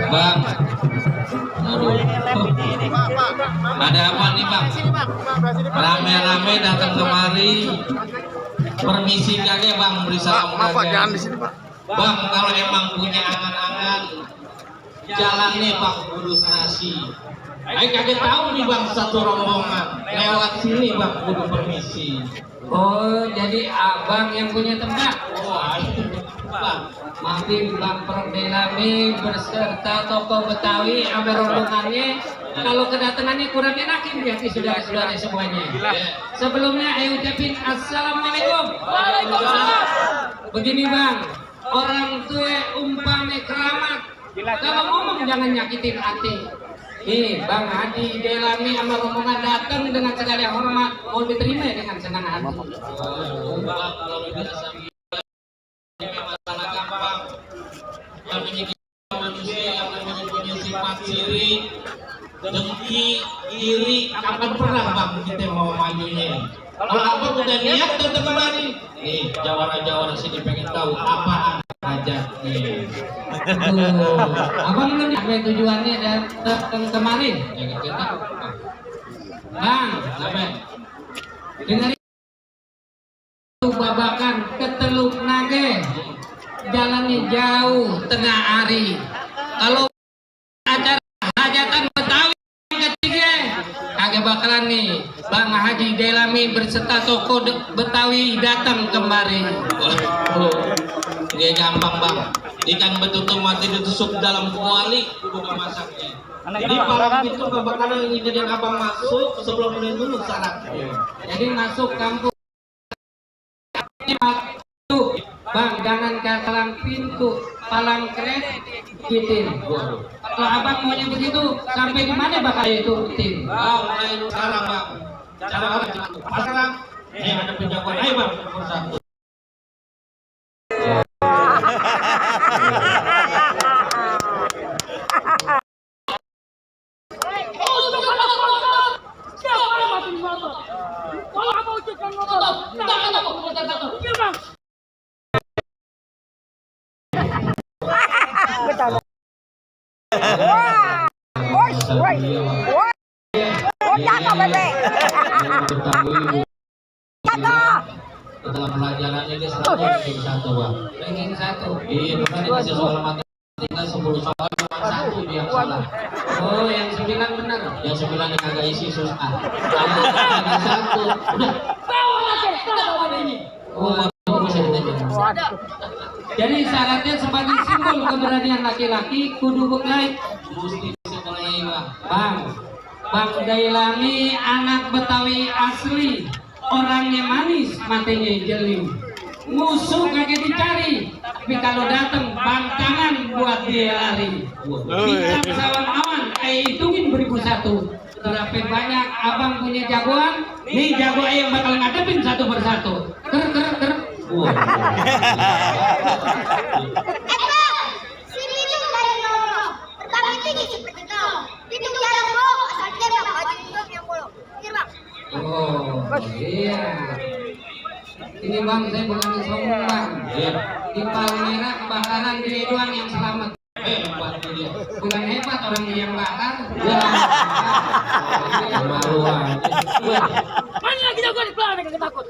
Bang, ada apa nih Bang? Rame-rame datang kemari. Permisi kakek Bang, beri salam kakek. Jangan di sini Pak. Bang, kalau emang punya angan-angan, jalannya Pak urus nasi. Ayo kakek tahu nih Bang, satu rombongan lewat sini Bang, kudu permisi. Oh, jadi abang yang punya tempat? Oh, Bang. Mampir Bang Perdelami berserta tokoh Betawi sama rombongannya. Kalau kedatangannya kurang enakin ya saudara-saudara semuanya. Sebelumnya ayo ucapin assalamualaikum. Begini bang, orang tua umpame keramat. Kalau ngomong jangan nyakitin hati. Nih Bang Haji Delami sama rombongan datang dengan segala hormat, mau diterima dengan senang hati. Kalau biasa masalah gampang. Yang menyiksa manusia yang punya sifat sirik, dengki, iri, kapan pernah bang kita mau majunya? Kalau abang udah niat datang kemari, nih jawara-jawara sini pengen tahu apa hajatnya. Abang belum sampai tujuannya datang kemarin. Ya kita tahu. Bang, Kenapa? dengerin itu babakan ke Teluk Nage. Jalannya jauh tengah hari. Kalau acara hajatan Betawi yang ketiga, kagak bakalan nih Bang Haji Delami berserta tokoh Betawi datang kemari. Dia gampang bang. Ikan betutu mati ditusuk dalam kuali bukan masaknya. Jadi palang itu gak bakalan ngikutin abang masuk sebelum ini dulu syaratnya. Jadi masuk kampung tuh Bang, jangan palang pintu, palang kredit gitu. Kalau abang maunya begitu, sampai di mana bakal itu tim? Mulai sekarang bang. Cara orang sekarang. Ini ada penjagoan. Ayo bang, satu. Dalam pelajarannya dia selalu ranking 1 bang. Ranking 1. Iya, bukan dikasih soal matematika 10 soal cuma 1 dia yang salah. Oh, yang 9 benar. Yang 9 yang kagak isi sus A. Ranking 1. Udah. Oh, itu bisa ditanya. Jadi syaratnya sebagai simbol keberanian laki-laki kudu beklai. Mesti sekolahnya bang. Bang Delami anak Betawi asli, orangnya manis, matanya jeli. Musuh kagak dicari, tapi kalau datang bantangan buat dia lari. Bintang sawan awan, hitungin 1001. Berapa banyak abang punya jagoan, nih jago yang bakal ngadepin satu persatu. Ker. Oh iya. Ini bang, saya bukan sombong bang. Di Palmera kebakaran dia doang yang selamat. Hebat dia. Bukan hebat orang yang bakar. Malu aja. Mana lagi jago di pelana kagak takut.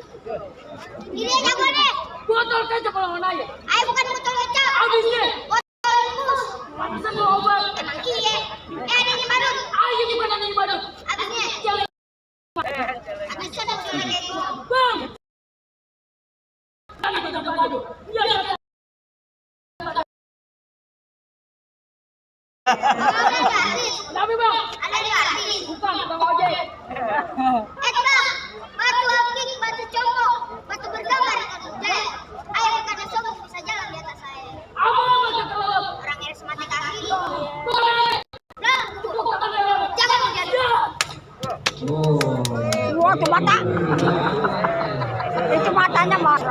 Ini jago deh. Botol kecap kalau nggak nanya. Ayo bukan botol kecap. Habisnya. Botol mus. Pantesan lo obat. Emang iya. Ada di badut. Ayo gimana nih badan? Habisnya. Jalan. Habisnya botol kayak gitu. Bang. Tadi kita badu. Iya. Ada di habis. Tapi bang. Ada di habis. Bukan bang ojek. Bang. Batu akik, batu congok, batu bergambar. Jadi, ayo bukan sombong bisa jalan di atas saya. Apa kalau Orang yang semati kaki. boleh. Nah, jangan menjadi. Wah, itu mata. Itu matanya, Mas.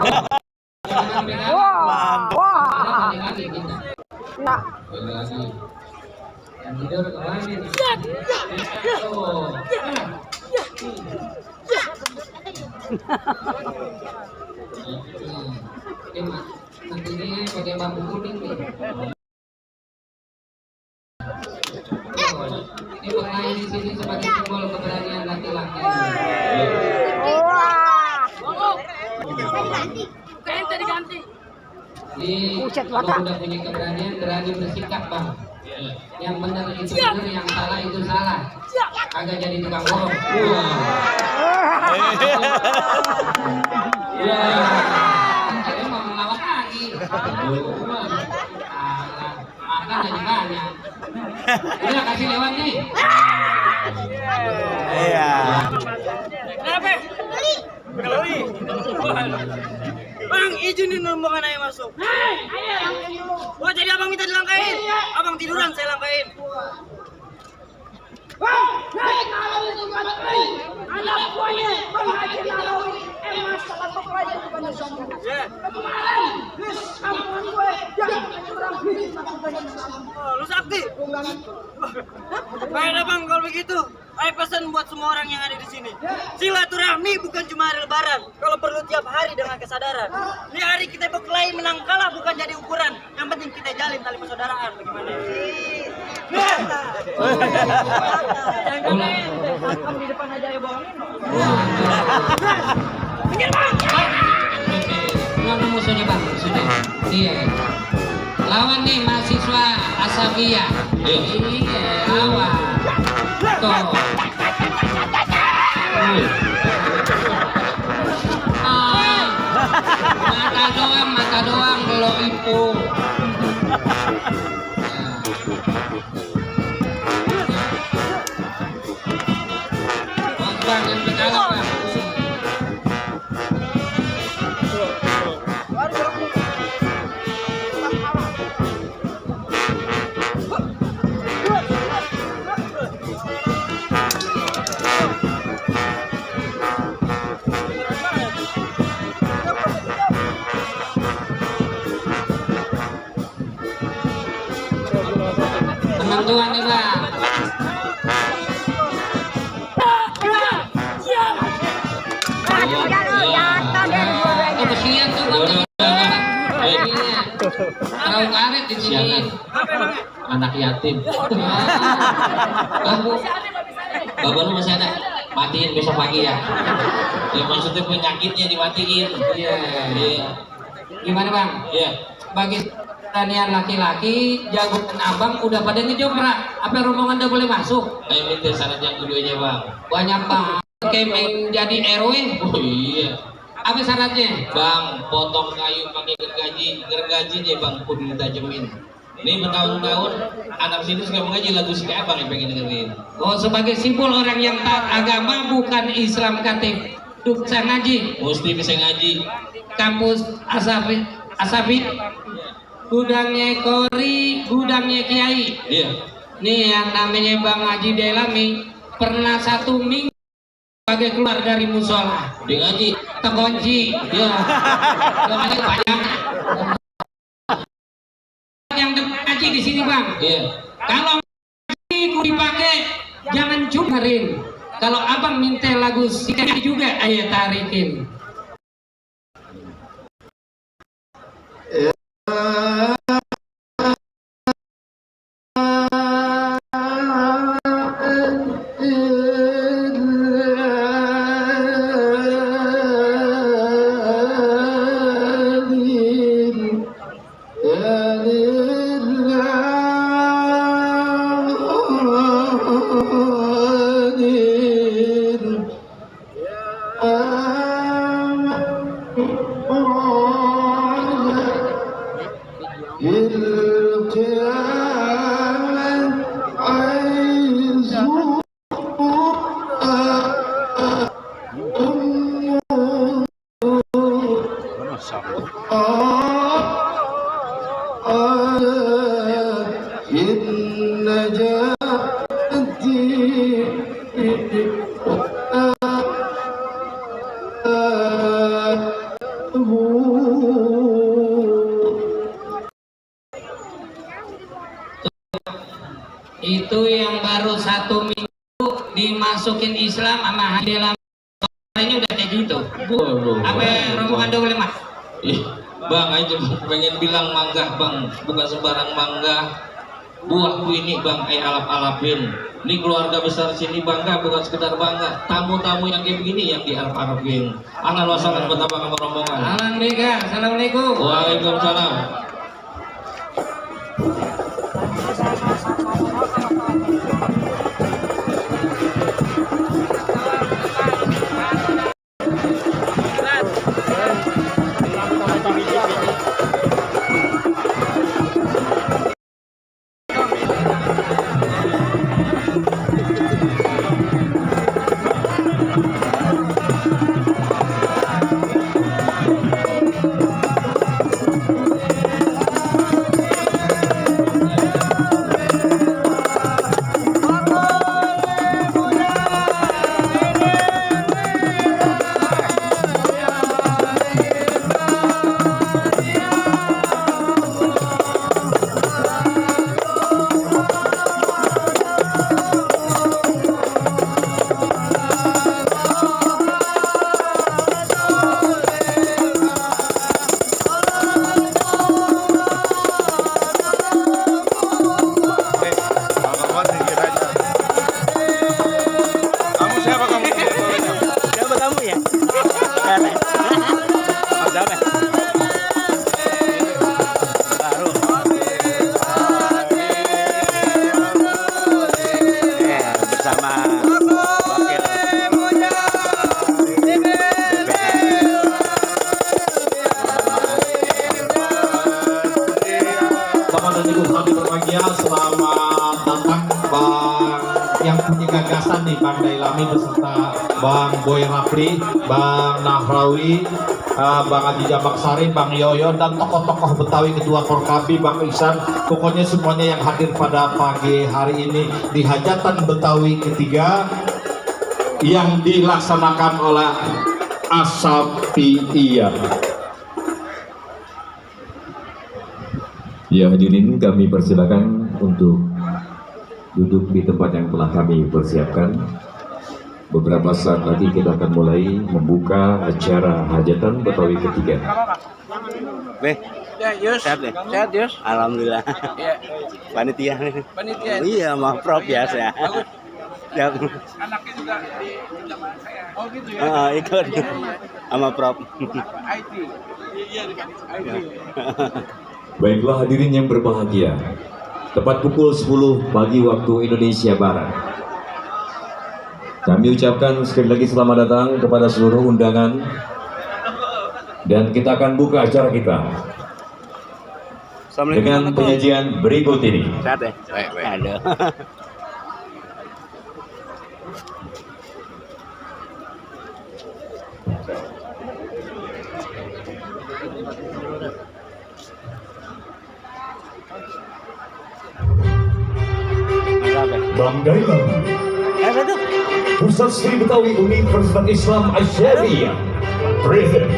Wah. Nah, Nanti ini pakai bambu kuning nih. Ini bermain di sini sebagai simbol keberanian laki-laki. wah. Kain tadi ganti. Jadi Buset, kalau mata. udah punya keberanian, berani bersikap bang. Yang benar itu benar, yang salah itu salah. Kagak jadi tukang bohong. Saya mau melawat lagi. Makan lagi banyak. Udah kasih lewat nih. Iya. Kenapa? Beli. Bang. izinin rombongan ayah masuk. Wah, jadi abang minta dilangkain. Abang tiduran, saya langkain. Anak buahnya Bang Haji Nalawi emas salah pokoknya bukan sombong. Kemarin bis kampungan gue yang kurang bis Oh, lu sakti? Baik abang kalau begitu. Ayah pesan buat semua orang yang ada di sini. Silaturahmi bukan cuma hari lebaran. Kalau perlu tiap hari dengan kesadaran. Ini hari kita berkelahi menang kalah bukan jadi ukuran. Yang penting kita jalin tali persaudaraan. Bagaimana? di depan aja ya bohongin. Mana musuhnya bang? Sudah. Iya. Lawan nih mahasiswa Asabiyah. Iya, lawan. Tuh. Mata doang belum itu. Bang, yang berkalah bang. Penentuan nih bang. Kesian tuh bang. Tahu karet di sini. Anak yatim. Bapak lu masih ada? Matiin besok pagi ya. Ya maksudnya penyakitnya dimatiin. Iya. Gimana bang? Iya. Bagi pertanian laki-laki, jagoan abang udah pada ngejoprak. Apa rombongan udah boleh masuk? Ayo minta syarat yang keduanya bang. Banyak bang. Kayak main jadi RW. Oh iya. Apa syaratnya? Bang, potong kayu pakai gergajinya bang, kudu ditajemin. Ini bertahun-tahun anak sini suka mengaji lagu si abang yang pengen dengerin. Oh, sebagai simbol orang yang taat agama bukan Islam KTP. Duksa ngaji. Mesti bisa ngaji. Kampus Asafi. Gudangnya Kori, gudangnya Kiai. Iya. Nih yang namanya Bang Haji Delami pernah 1 minggu sebagai keluar dari musola. Dia ngaji. Terkunci. Iya. Doanya banyak. Yang ngaji di sini bang. Iya. Kalau ngaji dipakai jangan cuma dengerin. Kalau abang minta lagu sikap juga ayah tarikin. Itu yang baru 1 minggu dimasukin Islam sama dalam ini udah kayak gitu. Apa rombongan double mas? Bang aja pengen bilang mangga bang, bukan sembarang mangga. Buahku ini bang, alap-alapin. Ini keluarga besar sini bangga, bukan sekedar bangga. Tamu-tamu yang kayak begini yang dialap-alapin. Ahlan wa sahlan buat abang sama rombongan. Alhamdulillah, assalamualaikum. Waalaikumsalam. pementasan nih Bang Dailami beserta Bang Boy Rapli, Bang Nahrawi, Bang Haji Jambak Sari, Bang Yoyo, dan tokoh-tokoh Betawi, Ketua Forkabi, Bang Ihsan. Pokoknya semuanya yang hadir pada pagi hari ini di hajatan Betawi ketiga yang dilaksanakan oleh Asapiyah. Ya hadirin, kami persilakan untuk duduk di tempat yang telah kami persiapkan. Beberapa saat lagi kita akan mulai membuka acara hajatan Betawi ketiga. Sehat deh. Sehat, Yus. Alhamdulillah. Panitia. Panitia. Iya, mah Prof biasa. Ya. Anaknya juga di jamaah saya. Oh gitu ya. Ikut. Sama Prof. IT. Iya, IT. Baiklah hadirin yang berbahagia, tepat pukul 10 pagi waktu Indonesia Barat, kami ucapkan sekali lagi selamat datang kepada seluruh undangan, dan kita akan buka acara kita dengan penyajian berikut ini. Sehat ya? Baik. Aduh. Bang Dailami, Pusat Sri Betawi Universitas Islam Asyariah, present.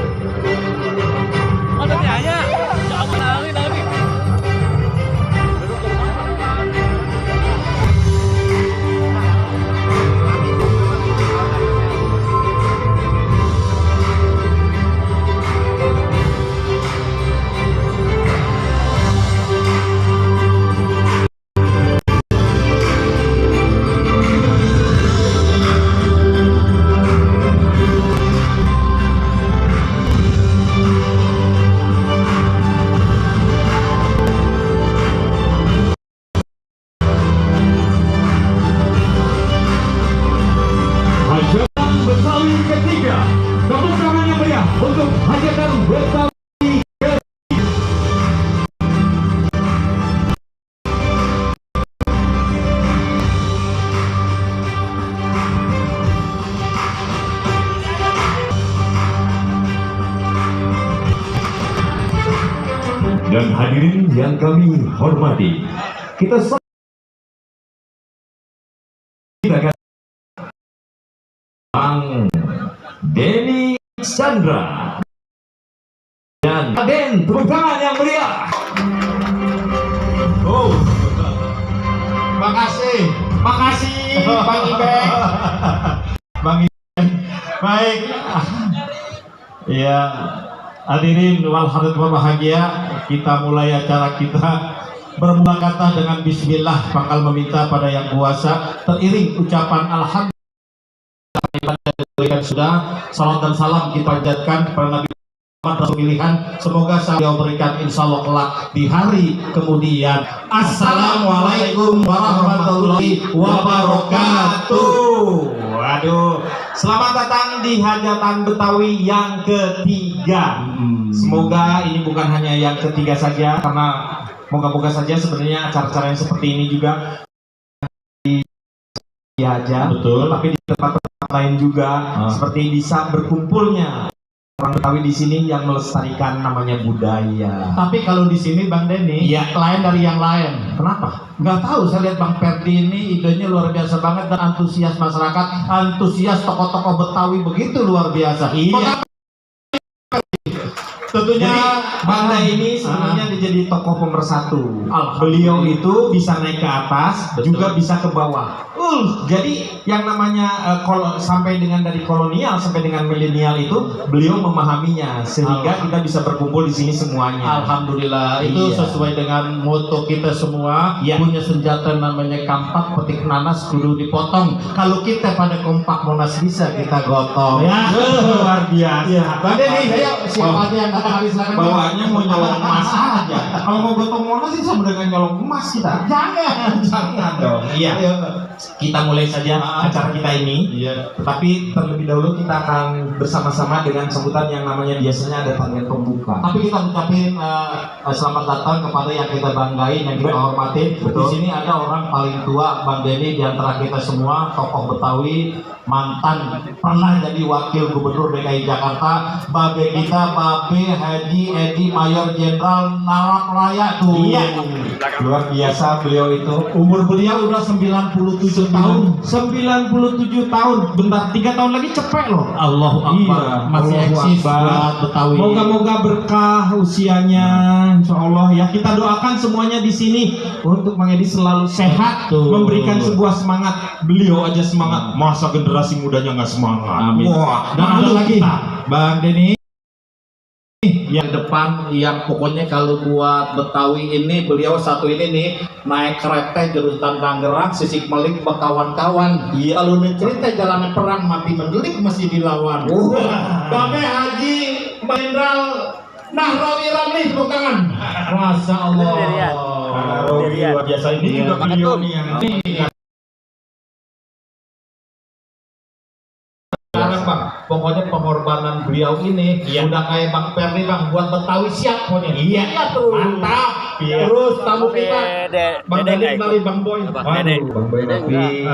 Dan hadirin yang kami hormati, kita Bang Denny Chandra dan Aden, tepuk tangan yang meriah. Oh, makasih Bang Ibe. Bang Ibe, baik. Ya, hadirin wal hadirin berbahagia, kita mulai acara kita. Bermula kata dengan bismillah, bakal meminta pada yang kuasa, teriring ucapan alhamdulillah. Sudah, salam dan salam kita panjatkan kepada Nabi Muhammad pilihan, semoga saya berikan insya Allah kelak di hari kemudian. Assalamualaikum warahmatullahi wabarakatuh. Waduh, selamat datang di hajatan Betawi yang ketiga. Semoga ini bukan hanya yang ketiga saja, karena moga-moga saja sebenarnya acara-acara yang seperti ini juga aja, betul, tapi di tempat-tempat lain juga seperti bisa berkumpulnya orang Betawi di sini yang melestarikan namanya budaya. Tapi kalau di sini Bang Denny, ya lain dari yang lain. Kenapa? Nggak tahu. Saya lihat Bang Ferdi ini idenya luar biasa banget, dan antusias masyarakat, antusias tokoh-tokoh Betawi begitu luar biasa. Iya. Tentunya Bang Day ini sebenarnya jadi tokoh pemersatu. Beliau itu bisa naik ke atas, betul, juga bisa ke bawah. Jadi yang namanya sampai dengan dari kolonial sampai dengan milenial itu beliau memahaminya, sehingga kita bisa berkumpul di sini semuanya. Alhamdulillah, itu sesuai dengan moto kita semua. Punya senjata namanya kampak, petik nanas kudu dipotong. Kalau kita pada kompak Monas bisa kita gotong. Ya, luar biasa. Bang Denny, ayo siapa yang bawaannya mau nyolong emas aja. Kalau mau gotong Monas sih sama dengan nyolong emas kita. Jangan dong. Iya. kita mulai saja acara kita ini. Iya. Tetapi terlebih dahulu kita akan bersama-sama dengan sambutan yang namanya biasanya ada tarian pembuka. Tapi kita ucapin selamat datang kepada yang kita banggain, yang kita hormatin. Di sini ada orang paling tua, Bang Denny, di antara kita semua, tokoh Betawi, mantan pernah jadi wakil gubernur DKI Jakarta, babe kita, Babe Haji Edi Mayor Jenderal Narap Raya tuh. Iya. Luar biasa beliau itu. Umur beliau udah 97 tahun. 97 tahun. Bentar, 3 tahun lagi cepet loh. Allahu Akbar. Iya, Masih Allahu eksis Akbar. buat Betawi. Moga-moga berkah usianya, insya Allah ya. Kita doakan semuanya di sini untuk Bang Edi selalu sehat, Tuh. memberikan sebuah semangat. Beliau aja semangat, masa generasi mudanya nggak semangat. Amin. Wah, Dan ada lagi, kita. Bang Denny, yang depan, yang pokoknya kalau buat Betawi ini, beliau satu ini nih naik kereta jurusan Tangerang, Sisik Melik kawan-kawan. Kalau cerita jalanan perang mati mendelik masih dilawan. Babe Haji Jenderal Nahrawi Ramli, tepuk tangan. Masya Allah. Luar biasa ini juga beliau nih yang Sekarang Bang, pokoknya pengorbanan beliau ini udah kayak Bang Perni Bang, buat Betawi siap pokoknya. Iya tuh. Mantap. Terus tamu kita Bang Dede dari Bang Boy. Bang Boy.